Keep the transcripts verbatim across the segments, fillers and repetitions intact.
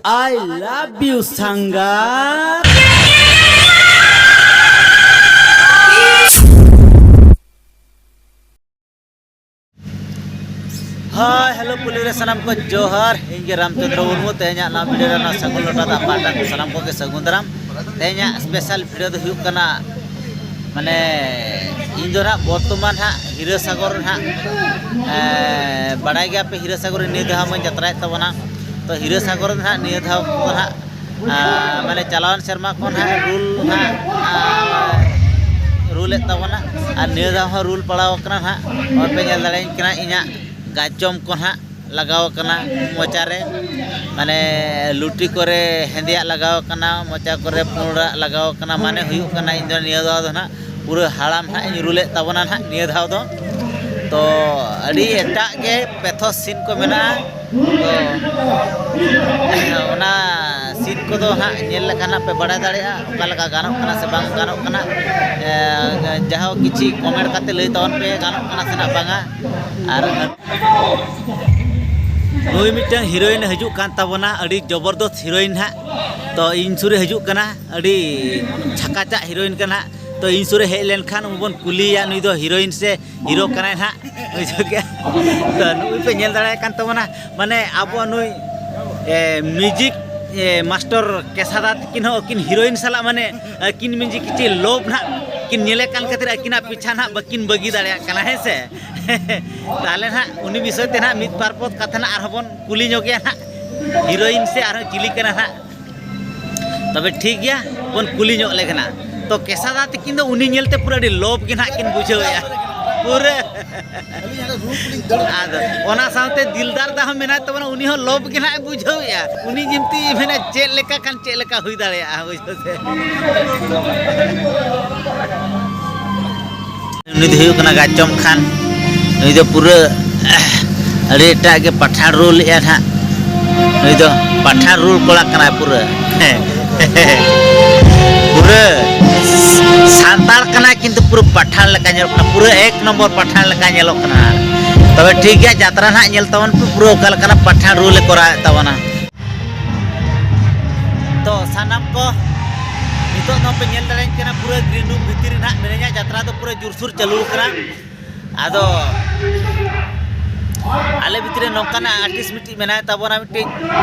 I love you, ᱥᱟᱸᱜᱟᱛ᱾ Hi, hello, ᱯᱩᱞᱤ ᱨᱮ ᱥᱟᱱᱟᱢ ᱠᱚ ᱡᱚᱦᱟᱨ᱾ ᱤᱧ ᱜᱮ ᱨᱟᱢᱪᱚᱸᱫᱽᱨᱚ ᱢᱩᱨᱢᱩ᱾ ᱛᱮᱦᱮᱧᱟᱜ ᱱᱚᱣᱟ ᱵᱷᱤᱰᱤᱭᱳ ᱨᱮ ᱱᱚᱣᱟ ᱥᱟᱹᱜᱩᱱ ᱞᱚᱴᱟ ᱫᱟᱜ ᱯᱟᱦᱴᱟ ᱠᱷᱚᱱ ᱥᱟᱱᱟᱢ ᱠᱚᱜᱮ ᱥᱟᱹᱜᱩᱱ ᱫᱟᱨᱟᱢ᱾ ᱛᱮᱦᱮᱧᱟᱜ ᱥᱯᱮᱥᱟᱞ ᱵᱷᱤᱰᱤᱭᱳ ᱫᱚ ᱦᱩᱭᱩᱜ ᱠᱟᱱᱟ, ᱢᱟᱱᱮ, ᱤᱧ ᱫᱚ ᱱᱟᱦᱟᱜ ᱵᱚᱨᱛᱚᱢᱟᱱ ᱦᱟᱸᱜ ᱦᱤᱨᱟᱹ ᱥᱟᱜᱚᱨ ᱱᱟᱦᱟᱜ, ᱮᱸ, ᱵᱟᱲᱟᱭ ᱜᱮᱭᱟ ᱯᱮ, ᱦᱤᱨᱟᱹ ᱥᱟᱜᱚᱨ ᱨᱮ ᱱᱤᱭᱟᱹ ᱫᱷᱟᱣ ᱢᱟᱧ ᱡᱟᱛᱨᱟᱭᱮᱫ ᱛᱟᱵᱚᱱᱟ᱾ ᱛᱚ, ᱦᱤᱨᱟᱹ ᱥᱟᱜᱚᱨ ᱫᱚ ᱱᱟᱦᱟᱜ ᱱᱤᱭᱟᱹ ᱫᱷᱟᱣ ᱠᱚ ᱱᱟᱦᱟᱜ, ᱟᱸ, ᱢᱟᱱᱮ, ᱪᱟᱞᱟᱣᱮᱱ ᱥᱮᱨᱢᱟ ᱠᱷᱚᱱ ᱦᱟᱸᱜ ᱨᱩᱞ ᱱᱟᱦᱟᱜ, ᱟᱸ, ᱨᱩᱞᱮᱫ ᱛᱟᱵᱚᱱᱟ᱾ ᱟᱨ ᱱᱤᱭᱟᱹ ᱫᱷᱟᱣ ᱦᱚᱸ ᱨᱩᱞ ᱯᱟᱲᱟᱣ ᱟᱠᱟᱱᱟ ᱱᱟᱦᱟᱜ᱾ ᱱᱚᱜᱼᱚᱭ ᱯᱮ ᱧᱮᱞ ᱫᱟᱲᱮᱭᱟᱹᱧ ᱠᱟᱱᱟ, ᱤᱧᱟᱹᱜ ᱜᱟᱪᱚᱢ ᱠᱚ ᱱᱟᱦᱟᱜ ᱞᱟᱜᱟᱣ ᱟᱠᱟᱱᱟ ᱢᱚᱪᱟ ᱨᱮ, ᱢᱟᱱᱮ, ᱞᱩᱴᱤ ᱠᱚᱨᱮ ᱦᱮᱸᱫᱮᱭᱟᱜ ᱞᱟᱜᱟᱣ ᱟᱠᱟᱱᱟ, ᱢᱚᱪᱟ ᱠᱚᱨᱮ ᱯᱩᱸᱰᱟᱜ ᱞᱟᱜᱟᱣ ᱟᱠᱟᱱᱟ᱾ ᱢᱟᱱᱮ ᱦᱩᱭᱩᱜ ᱠᱟᱱᱟ, ᱤᱧ ᱫᱚ ᱱᱤᱭᱟᱹ ᱫᱷᱟᱣ ᱫᱚ ᱱᱟᱦᱟᱜ ᱯᱩᱨᱟᱹ ᱦᱟᱲᱟᱢ ᱱᱟᱦᱟᱜ ᱤᱧ ᱨᱩᱞᱮᱫ ᱛᱟᱵᱚᱱᱟ ᱱᱟᱦᱟᱜ ᱱᱤᱭᱟᱹ ᱫᱷᱟᱣ ᱫᱚ᱾ ᱛᱚ, ᱟᱹᱰᱤ ᱮᱴᱟᱜ ᱜᱮ ᱯᱮᱛᱷᱚᱥ ᱥᱤᱱ ᱠᱚ ᱢᱮᱱᱟᱜᱼᱟ᱾ ᱛᱚ, ᱚᱱᱟ ᱥᱤᱱ ᱠᱚᱫᱚ ᱦᱟᱸᱜ ᱧᱮᱞ ᱞᱮᱠᱷᱟᱱ ᱦᱟᱸᱜ ᱯᱮ ᱵᱟᱲᱟᱭ ᱫᱟᱲᱮᱭᱟᱜᱼᱟ, ᱚᱠᱟ ᱞᱮᱠᱟ ᱜᱟᱱᱚᱜ ᱠᱟᱱᱟ ᱥᱮ ᱵᱟᱝ ᱜᱟᱱᱚᱜ ᱠᱟᱱᱟ᱾ ᱮ, ᱡᱟᱦᱳᱠ, ᱠᱤᱪᱷᱤ ᱠᱚᱢᱮᱱᱴ ᱠᱟᱛᱮ ᱞᱟᱹᱭ ᱛᱟᱵᱚᱱ ᱯᱮ, ᱜᱟᱱᱚᱜ ᱠᱟᱱᱟ ᱥᱮ ᱱᱟᱜ ᱵᱟᱝᱟ᱾ ᱟᱨ ᱱᱩᱭ ᱢᱤᱫᱴᱟᱝ ᱦᱤᱨᱳᱭᱤᱱ ᱦᱤᱡᱩᱜ ᱠᱟᱱ ᱛᱟᱵᱚᱱᱟ, ᱟᱹᱰᱤ ᱡᱚᱵᱚᱨᱫᱚᱥ ᱦᱤᱨᱳᱭᱤᱱ ᱦᱟᱸᱜ᱾ ᱛᱚ, ᱤᱧ ᱥᱩᱨ ᱨᱮ ᱦᱤᱡᱩᱜ ᱠᱟᱱᱟ, ᱟᱹᱰᱤ ᱪᱷᱟᱠᱟᱪᱟᱜ ᱦᱤᱨᱳᱭᱤᱱ ᱠᱟᱱᱟ᱾ ᱛᱚ, ᱤᱧ ᱥᱩᱨ ᱨᱮ ᱦᱮᱡ ᱞᱮᱱᱠᱷᱟᱱ ᱩᱱ ᱵᱚᱱ ᱠᱩᱞᱤᱭᱮᱭᱟ, ᱱᱩᱭ ᱫᱚ ᱦᱤᱨᱳᱭᱤᱱ ᱥᱮ ᱦᱤᱨᱳ ᱠᱟᱱᱟᱭ ᱱᱟᱦᱟᱜ, ᱵᱩᱡᱷᱟᱹᱣ ᱠᱮᱜᱼᱟ? ᱛᱚ, ᱱᱩᱜᱼᱩᱭ ᱯᱮ ᱧᱮᱞ ᱫᱟᱲᱮᱭᱟᱜ ᱠᱟᱱ ᱛᱟᱵᱚᱱᱟ, ᱢᱟᱱᱮ, ᱟᱵᱚᱣᱟᱜ ᱱᱩᱭ, ᱮ, ᱢᱤᱣᱡᱤᱠ, ᱮ, ᱢᱟᱥᱴᱚᱨ ᱠᱮᱥᱟᱫᱟ ᱛᱟᱹᱠᱤᱱ ᱦᱚᱸ ᱟᱹᱠᱤᱱ ᱦᱤᱨᱳᱭᱤᱱ ᱥᱟᱞᱟᱜ, ᱢᱟᱱᱮ, ᱟᱹᱠᱤᱱ ᱢᱤᱣᱡᱤᱠ ᱠᱤᱪᱷᱤ ᱞᱳᱵᱷ ᱱᱟᱦᱟᱜ ᱠᱤᱱ ᱧᱮᱞᱮ ᱠᱟᱱ ᱠᱷᱟᱹᱛᱤᱨ ᱟᱹᱠᱤᱱᱟᱜ ᱯᱤᱪᱷᱟ ᱱᱟᱦᱟᱜ ᱵᱟᱹᱠᱤᱱ ᱵᱟᱹᱜᱤ ᱫᱟᱲᱮᱭᱟᱜ ᱠᱟᱱᱟ, ᱦᱮᱸ ᱥᱮ? ᱛᱟᱦᱚᱞᱮ ᱱᱟᱦᱟᱜ ᱩᱱᱤ ᱵᱤᱥᱚᱭ ᱛᱮ ᱱᱟᱦᱟᱜ ᱢᱤᱫ ᱵᱟᱨ ᱯᱚᱫ ᱠᱟᱛᱷᱟ ᱱᱟᱦᱟᱜ ᱟᱨᱦᱚᱸ ᱵᱚᱱ ᱠᱩᱞᱤ ᱧᱚᱜᱮᱭᱟ ᱱᱟᱦᱟᱜ, ᱦᱤᱨᱳᱭᱤᱱ ᱥᱮ ᱟᱨᱦᱚᱸ ᱪᱤᱞᱤ ᱠᱟᱱᱟ ᱱᱟᱦᱟᱜ᱾ ᱛᱚᱵᱮ ᱴᱷᱤᱠ ᱜᱮᱭᱟ, ᱵᱚᱱ ᱠᱩᱞᱤ ᱧᱚᱜ ᱞᱮᱜᱮ ᱱᱟᱦᱟᱜ᱾ ᱛᱚ, ᱠᱮᱥᱟᱫᱟ ᱛᱟᱹᱠᱤᱱ ᱫᱚ ᱩᱱᱤ ᱧᱮᱞᱛᱮ ᱯᱩᱨᱟᱹ ᱟᱹᱰᱤ ᱞᱳᱵᱷ ᱜᱮ ᱱᱟᱦᱟᱜ ᱠᱤᱱ ᱵᱩᱡᱷᱟᱹᱣᱮᱫᱼᱟ, ᱯᱩᱨᱟᱹ᱾ ᱟᱫᱚ ᱚᱱᱟ ᱥᱟᱶᱛᱮ ᱫᱤᱞᱫᱟᱨ ᱫᱟ ᱦᱚᱸ ᱢᱮᱱᱟᱭ ᱛᱟᱵᱚᱱᱟ, ᱩᱱᱤ ᱦᱚᱸ ᱞᱳᱵᱷ ᱜᱮ ᱱᱟᱦᱟᱜ ᱮ ᱵᱩᱡᱷᱟᱹᱣᱮᱫᱼᱟ᱾ ᱩᱱᱤ ᱧᱮᱞᱛᱮ ᱢᱮᱱᱟ, "ᱪᱮᱫ ᱞᱮᱠᱟ ᱠᱷᱟᱱ ᱪᱮᱫ ᱞᱮᱠᱟ ᱦᱩᱭ ᱫᱟᱲᱮᱭᱟᱜᱼᱟ?" ᱵᱩᱡᱷᱟᱹᱣ ᱥᱮ? ᱩᱱᱤ ᱫᱚ ᱦᱩᱭᱩᱜ ᱠᱟᱱᱟ ᱜᱟᱪᱚᱢ ᱠᱷᱟᱱ᱾ ᱱᱩᱭ ᱫᱚ ᱯᱩᱨᱟᱹ ᱟᱹᱰᱤ ᱮᱴᱟᱜ ᱜᱮ ᱯᱟᱴᱷᱟᱲ ᱨᱳᱞ ᱮᱫᱼᱟ ᱱᱟᱦᱟᱜ᱾ ᱱᱩᱭ ᱫᱚ ᱯᱟᱴᱷᱟᱲ ᱨᱳᱞ ᱠᱚᱲᱟ ᱠᱟᱱᱟᱭ ᱯᱩᱨᱟᱹ᱾ ᱯᱩᱨᱟᱹ ᱥᱟᱱᱛᱟᱲ ᱠᱟᱱᱟᱭ, ᱠᱤᱱᱛᱩ ᱯᱩᱨᱟᱹ ᱯᱟᱴᱷᱟᱲ ᱞᱮᱠᱟ ᱧᱮᱞᱚᱜ ᱠᱟᱱᱟ, ᱯᱩᱨᱟᱹ ᱮᱠ ᱱᱚᱢᱵᱚᱨ ᱯᱟᱴᱷᱟᱲ ᱞᱮᱠᱟ ᱧᱮᱞᱚᱜ ᱠᱟᱱᱟ᱾ ᱛᱚᱵᱮ ᱴᱷᱤᱠ ᱜᱮᱭᱟ, ᱡᱟᱛᱨᱟ ᱱᱟᱦᱟᱜ ᱧᱮᱞ ᱛᱟᱵᱚᱱ ᱯᱮ, ᱯᱩᱨᱟᱹ ᱚᱠᱟ ᱞᱮᱠᱟᱱᱟᱜ ᱯᱟᱴᱷᱟᱲ ᱨᱳᱞ ᱮ ᱠᱚᱨᱟᱣᱮᱫ ᱛᱟᱵᱚᱱᱟ᱾ ᱥᱟᱱᱟᱢ ᱠᱚ ᱱᱤᱛᱚᱜ ᱫᱚ ᱯᱮ ᱧᱮᱞ ᱫᱟᱲᱮᱭᱟᱹᱧ ᱠᱟᱱᱟ, ᱯᱩᱨᱟᱹ green room ᱵᱷᱤᱛᱤᱨ ᱨᱮ ᱱᱟᱦᱟᱜ ᱢᱤᱱᱟᱹᱧᱟ᱾ ᱡᱟᱛᱨᱟ ᱫᱚ ᱯᱩᱨᱟᱹ ᱡᱳᱨᱥᱳᱨ ᱪᱟᱹᱞᱩ ᱟᱠᱟᱱᱟ᱾ ᱟᱫᱚ ᱟᱞᱮ ᱵᱷᱤᱛᱨᱤ ᱨᱮ ᱱᱚᱝᱠᱟᱱᱟᱜ artist ᱢᱤᱫᱴᱤᱡ ᱢᱮᱱᱟᱭ ᱛᱟᱵᱚᱱᱟ, ᱢᱤᱫᱴᱤᱡ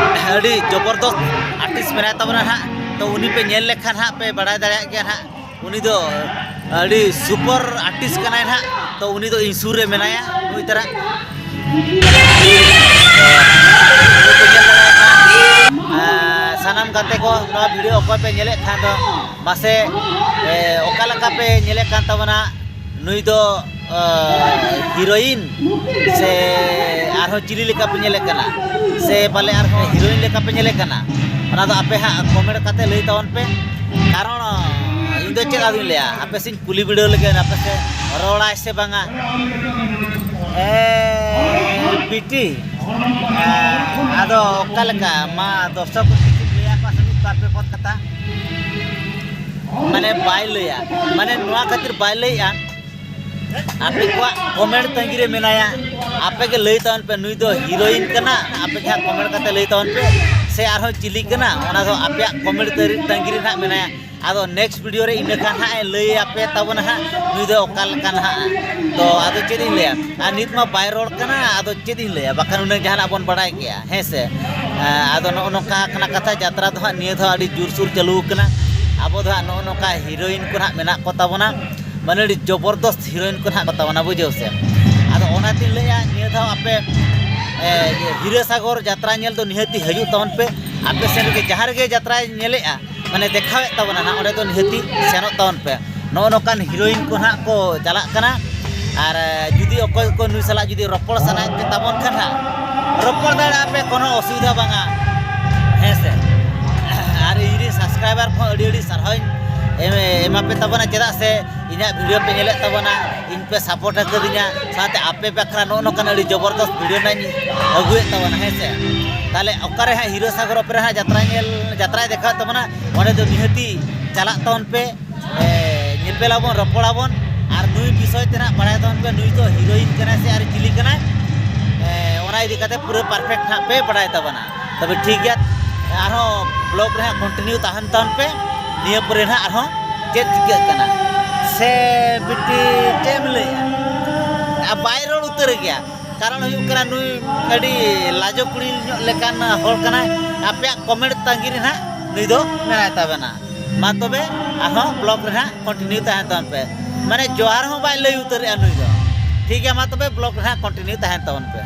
ᱟᱹᱰᱤ ᱡᱚᱵᱚᱨᱫᱚᱥ artist ᱢᱮᱱᱟᱭ ᱛᱟᱵᱚᱱᱟ ᱱᱟᱦᱟᱜ᱾ ᱛᱚ ᱩᱱᱤ ᱯᱮ ᱧᱮᱞ ᱞᱮᱠᱷᱟᱱ ᱦᱟᱸᱜ ᱯᱮ ᱵᱟᱲᱟᱭ ᱫᱟᱲᱮᱭᱟᱜ ᱜᱮᱭᱟ ᱱᱟᱦᱟᱜ᱾ ᱩᱱᱤ ᱫᱚ ᱟᱹᱰᱤ super artist ᱠᱟᱱᱟᱭ ᱱᱟᱦᱟᱜ᱾ ᱛᱚ ᱩᱱᱤ ᱫᱚ ᱤᱧ ᱥᱩᱨ ᱨᱮ ᱢᱮᱱᱟᱭᱟ, ᱱᱩᱭ ᱛᱟᱨᱟ᱾ ᱟᱨ ᱥᱟᱱᱟᱢ ᱜᱟᱛᱮ ᱠᱚ, ᱱᱚᱣᱟ video ᱚᱠᱚᱭ ᱯᱮ ᱧᱮᱞᱮᱫ ᱠᱷᱟᱱ ᱫᱚ ᱢᱟᱥᱮ, ᱮ, ᱚᱠᱟ ᱞᱮᱠᱟ ᱯᱮ ᱧᱮᱞᱮᱫ ᱠᱟᱱ ᱛᱟᱵᱚᱱᱟ? ᱱᱩᱭ ᱫᱚ, ᱮ, heroine ᱥᱮ ᱟᱨᱦᱚᱸ ᱪᱤᱞᱤ ᱞᱮᱠᱟ ᱯᱮ ᱧᱮᱞᱮᱫ ᱠᱟᱱᱟ? ᱥᱮ ᱯᱟᱞᱮ ᱟᱨᱦᱚᱸ heroine ᱞᱮᱠᱟ ᱯᱮ ᱧᱮᱞᱮᱫ ᱠᱟᱱᱟ? ᱚᱱᱟ ᱫᱚ ᱟᱯᱮ ᱦᱟᱸᱜ comment ᱠᱟᱛᱮ ᱞᱟᱹᱭ ᱛᱟᱵᱚᱱ ᱯᱮ᱾ ᱠᱟᱨᱚᱱ, ᱤᱧ ᱫᱚ ᱪᱮᱫ ᱟᱫᱚᱧ ᱞᱟᱹᱭᱟ, ᱟᱯᱮ ᱥᱮᱫ ᱠᱩᱞᱤ ᱵᱤᱰᱟᱹᱣ ᱞᱮᱜᱮ ᱟᱯᱮ ᱥᱮᱫ ᱨᱚᱲᱟᱭ ᱥᱮ ᱵᱟᱝᱟ? ᱮ, ᱯᱤᱴᱤ, ᱮ, ᱟᱫᱚ ᱚᱠᱟ ᱞᱮᱠᱟ? ᱢᱟ ᱫᱚᱨᱥᱚᱠ ᱠᱚ ᱠᱤᱪᱷᱩ ᱞᱟᱹᱭ ᱟᱠᱚᱣᱟ ᱥᱮ ᱢᱤᱫ ᱵᱟᱨ ᱯᱮ ᱯᱚᱫ ᱠᱟᱛᱷᱟ᱾ ᱢᱟᱱᱮ ᱵᱟᱭ ᱞᱟᱹᱭᱟ, ᱢᱟᱱᱮ ᱱᱚᱣᱟ ᱠᱷᱟᱹᱛᱤᱨ ᱵᱟᱭ ᱞᱟᱹᱭᱮᱜᱼᱟ, ᱟᱯᱮ ᱠᱚᱣᱟᱜ comment ᱛᱟᱺᱜᱤ ᱨᱮ ᱢᱮᱱᱟᱭᱟ᱾ ᱟᱯᱮ ᱜᱮ ᱞᱟᱹᱭ ᱛᱟᱵᱚᱱ ᱯᱮ, ᱱᱩᱭ ᱫᱚ heroine ᱠᱟᱱᱟ, ᱟᱯᱮ ᱜᱮ ᱦᱟᱸᱜ comment ᱠᱟᱛᱮ ᱞᱟᱹᱭ ᱛᱟᱵᱚᱱ ᱯᱮ, ᱥᱮ ᱟᱨᱦᱚᱸ ᱪᱤᱞᱤ ᱠᱟᱱᱟ, ᱚᱱᱟ ᱫᱚ ᱟᱯᱮᱭᱟᱜ comment ᱛᱟᱺᱜᱤ ᱨᱮ ᱦᱟᱸᱜ ᱢᱮᱱᱟᱭᱟ᱾ ᱟᱫᱚ next video ᱨᱮ ᱤᱱᱟᱹ ᱠᱷᱟᱱ ᱦᱟᱸᱜ ᱮ ᱞᱟᱹᱭ ᱟᱯᱮ ᱛᱟᱵᱚᱱᱟ ᱦᱟᱸᱜ, ᱱᱩᱭ ᱫᱚ ᱚᱠᱟ ᱞᱮᱠᱟᱱ ᱦᱟᱸᱜ᱾ ᱛᱚ ᱟᱫᱚ ᱪᱮᱫ ᱤᱧ ᱞᱟᱹᱭᱟ, ᱟᱨ ᱱᱤᱛ ᱢᱟ ᱵᱟᱭ ᱨᱚᱲ ᱠᱟᱱᱟ, ᱟᱫᱚ ᱪᱮᱫ ᱤᱧ ᱞᱟᱹᱭᱟ, ᱵᱟᱠᱷᱟᱱ ᱩᱱᱟᱹᱜ ᱡᱟᱦᱟᱱᱟᱜ ᱵᱚᱱ ᱵᱟᱲᱟᱭ ᱠᱮᱭᱟ, ᱦᱮᱸ ᱥᱮ? ᱟᱫᱚ ᱱᱚᱜᱼᱚ ᱱᱚᱝᱠᱟ ᱠᱟᱱᱟ ᱠᱟᱛᱷᱟ, ᱡᱟᱛᱨᱟ ᱫᱚ ᱦᱟᱸᱜ ᱱᱤᱭᱟᱹ ᱫᱷᱟᱣ ᱟᱹᱰᱤ ᱡᱳᱨᱥᱳᱨ ᱪᱟᱹᱞᱩ ᱟᱠᱟᱱᱟ᱾ ᱟᱵᱚ ᱫᱚ ᱦᱟᱸᱜ ᱱᱚᱜᱼᱚ ᱱᱚᱝᱠᱟ heroine ᱠᱚ ᱦᱟᱸᱜ ᱢᱮᱱᱟᱜ ᱠᱚ ᱛᱟᱵᱚᱱᱟ, ᱢᱟᱱᱮ ᱟᱹᱰᱤ ᱡᱚᱵᱚᱨᱫᱚᱥᱛ heroine ᱠᱚ ᱦᱟᱸᱜ ᱠᱚ ᱛᱟᱵᱚᱱᱟ, ᱵᱩᱡᱷᱟᱹᱣ ᱥᱮ? ᱟᱫᱚ ᱚᱱᱟᱛᱤᱧ ᱞᱟᱹᱭᱟ, ᱱᱤᱭᱟᱹ ᱫᱷᱟᱣ ᱟᱯᱮ, ᱮ, ᱦᱤᱨᱟᱹ ᱥᱟᱜᱚᱨ ᱡᱟᱛᱨᱟ ᱧᱮᱞ ᱫᱚ ᱱᱤᱦᱟᱹᱛᱤ ᱦᱤᱡᱩᱜ ᱛᱟᱵᱚᱱ ᱯᱮ᱾ ᱟᱯᱮ ᱥᱮᱱ ᱨᱮᱜᱮ ᱡᱟᱦᱟᱸ ᱨᱮᱜᱮ ᱡᱟᱛᱨᱟᱭ ᱧᱮᱞᱮᱜᱼᱟ, ᱢᱟᱱᱮ ᱫᱮᱠᱷᱟᱣᱮᱫ ᱛᱟᱵᱚᱱᱟ ᱱᱟᱦᱟᱜ, ᱚᱸᱰᱮ ᱫᱚ ᱱᱤᱦᱟᱹᱛᱤ ᱥᱮᱱᱚᱜ ᱛᱟᱵᱚᱱ ᱯᱮ᱾ ᱱᱚᱜᱼᱚ ᱱᱚᱝᱠᱟᱱ heroine ᱠᱚ ᱱᱟᱦᱟᱜ ᱠᱚ ᱪᱟᱞᱟᱜ ᱠᱟᱱᱟ᱾ ᱟᱨ, ᱮ, ᱡᱩᱫᱤ ᱚᱠᱚᱭ ᱠᱚ ᱱᱩᱭ ᱥᱟᱞᱟᱜ ᱡᱩᱫᱤ ᱨᱚᱯᱚᱲ ᱥᱟᱱᱟᱭᱮᱫ ᱯᱮ ᱛᱟᱵᱚᱱ ᱠᱷᱟᱱ ᱦᱟᱸᱜ, ᱨᱚᱯᱚᱲ ᱫᱟᱲᱮᱭᱟᱜᱼᱟ ᱯᱮ, ᱠᱳᱱᱳ ᱚᱥᱩᱵᱤᱫᱷᱟ ᱵᱟᱝᱟ, ᱦᱮᱸ ᱥᱮ? ᱟᱨ ᱤᱧ ᱨᱮᱱ subscriber ᱠᱚᱦᱚᱸ ᱟᱹᱰᱤ ᱟᱹᱰᱤ ᱥᱟᱨᱦᱟᱣᱤᱧ ᱮᱢ-, ᱮᱢᱟ ᱯᱮ ᱛᱟᱵᱚᱱᱟ, ᱪᱮᱫᱟᱜ ᱥᱮ ᱤᱧᱟᱹᱜ video ᱯᱮ ᱧᱮᱞᱮᱫ ᱛᱟᱵᱚᱱᱟ, ᱤᱧ ᱯᱮ support ᱟᱠᱟᱫᱤᱧᱟ, ᱥᱟᱶᱛᱮ ᱟᱯᱮ ᱵᱟᱠᱷᱨᱟ ᱱᱚᱜᱼᱚ ᱱᱚᱝᱠᱟᱱ ᱟᱹᱰᱤ ᱡᱚᱵᱚᱨᱫᱚᱥᱛ video ᱱᱟᱜ ᱤᱧ ᱟᱹᱜᱩᱭᱮᱫ ᱛᱟᱵᱚᱱᱟ, ᱦᱮᱸ ᱥᱮ? ᱛᱟᱦᱚᱞᱮ ᱚᱠᱟᱨᱮ ᱦᱟᱸᱜ ᱦᱤᱨᱟᱹ ᱥᱟᱜᱚᱨ ᱚᱯᱮᱨᱟ ᱦᱟᱸᱜ ᱡᱟᱛᱨᱟ ᱧᱮᱞ, ᱡᱟᱛᱨᱟᱭ ᱫᱮᱠᱷᱟᱣᱮᱫ ᱛᱟᱵᱚᱱᱟ, ᱚᱸᱰᱮ ᱫᱚ ᱱᱤᱦᱟᱹᱛᱤ ᱪᱟᱞᱟᱜ ᱛᱟᱵᱚᱱ ᱯᱮ᱾ ᱮ, ᱧᱮᱯᱮᱞᱟᱵᱚᱱ, ᱨᱚᱯᱚᱲᱟᱵᱚᱱ, ᱟᱨ ᱱᱩᱭ ᱵᱤᱥᱚᱭ ᱛᱮ ᱱᱟᱜ ᱵᱟᱲᱟᱭ ᱛᱟᱵᱚᱱ ᱯᱮ, ᱱᱩᱭ ᱫᱚ heroine ᱠᱟᱱᱟᱭ ᱥᱮ ᱟᱨ ᱪᱤᱞᱤ ᱠᱟᱱᱟᱭ, ᱮ, ᱚᱱᱟ ᱤᱫᱤ ᱠᱟᱛᱮ ᱯᱩᱨᱟᱹ perfect ᱱᱟᱜ ᱯᱮ ᱵᱟᱲᱟᱭ ᱛᱟᱵᱚᱱᱟ᱾ ᱛᱚᱵᱮ ᱴᱷᱤᱠ ᱜᱮᱭᱟ, ᱟᱨᱦᱚᱸ ᱵᱞᱚᱜ ᱨᱮ ᱦᱟᱸᱜ ᱠᱚᱱᱴᱤᱱᱤᱭᱩ ᱛᱟᱦᱮᱱ ᱛᱟᱵᱚᱱ ᱯᱮ᱾ ᱱᱤᱭᱟᱹ ᱯᱚᱨᱮ ᱱᱟᱦᱟᱜ ᱟᱨᱦᱚᱸ ᱪᱮᱫ ᱪᱤᱠᱟᱹᱜ ᱠᱟᱱᱟ ᱥᱮ ᱵᱤᱴᱤ ᱪᱮᱫ ᱮᱢ ᱞᱟᱹᱭᱮᱜᱼᱟ? ᱟᱨ ᱵᱟᱭ ᱨᱚᱲ ᱩᱛᱟᱹᱨ ᱜᱮᱭᱟ᱾ ᱠᱟᱨᱚᱱ ᱦᱩᱭᱩᱜ ᱠᱟᱱᱟ, ᱱᱩᱭ ᱟᱹᱰᱤ ᱞᱟᱡᱚ ᱠᱩᱲᱤ ᱧᱚᱜ ᱞᱮᱠᱟᱱ ᱦᱚᱲ ᱠᱟᱱᱟᱭ᱾ ᱟᱯᱮᱭᱟᱜ ᱠᱚᱢᱮᱱᱴ ᱛᱟᱺᱜᱤ ᱨᱮ ᱱᱟᱦᱟᱜ ᱱᱩᱭ ᱫᱚ ᱢᱮᱱᱟᱭ ᱛᱟᱵᱮᱱᱟ᱾ ᱢᱟ ᱛᱚᱵᱮ ᱟᱨᱦᱚᱸ ᱵᱞᱚᱜ ᱨᱮ ᱱᱟᱦᱟᱜ ᱠᱚᱱᱴᱤᱱᱤᱭᱩ ᱛᱟᱦᱮᱱ ᱛᱟᱵᱚᱱ ᱯᱮ᱾ ᱢᱟᱱᱮ ᱡᱚᱦᱟᱨ ᱦᱚᱸ ᱵᱟᱭ ᱞᱟᱹᱭ ᱩᱛᱟᱹᱨᱮᱜᱼᱟ ᱱᱩᱭ ᱫᱚ᱾ ᱴᱷᱤᱠ ᱜᱮᱭᱟ, ᱢᱟ ᱛᱚᱵᱮ ᱵᱞᱚᱜ ᱨᱮ ᱱᱟᱦᱟᱜ ᱠᱚᱱᱴᱤᱱᱤᱭᱩ ᱛᱟᱦᱮᱱ ᱛᱟᱵᱚᱱ ᱯᱮ᱾